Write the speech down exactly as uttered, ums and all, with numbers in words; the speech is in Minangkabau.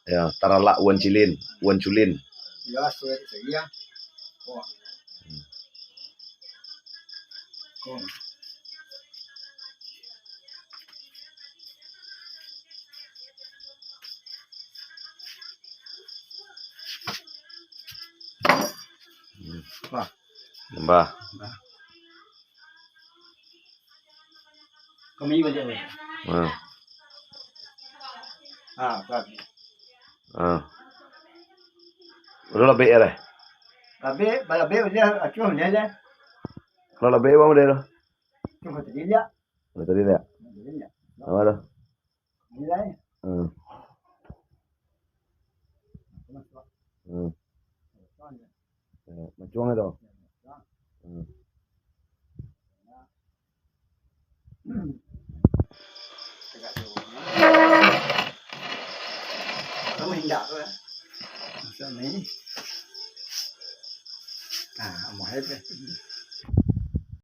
Yo, taralak wan cilin, wan culin. Yo, suwe saja. Ko. Ko. Wah. Nambah. Nambah. Kami baliak, weh. Hmm. Ah, tak. Hmm. Udah labek ya, deh? Labek, balabek udah, acuh udah, deh. Kalau labek, bang, udah, dah? Cuma tadi lihat. Udah tadi lihat? Tadi lihat. Apa dah? Nilai. Hmm. Hmm. Eh, macuang tu. Hmm. Kamu indak tu, eh? Macam ni. Nah, amuah aja.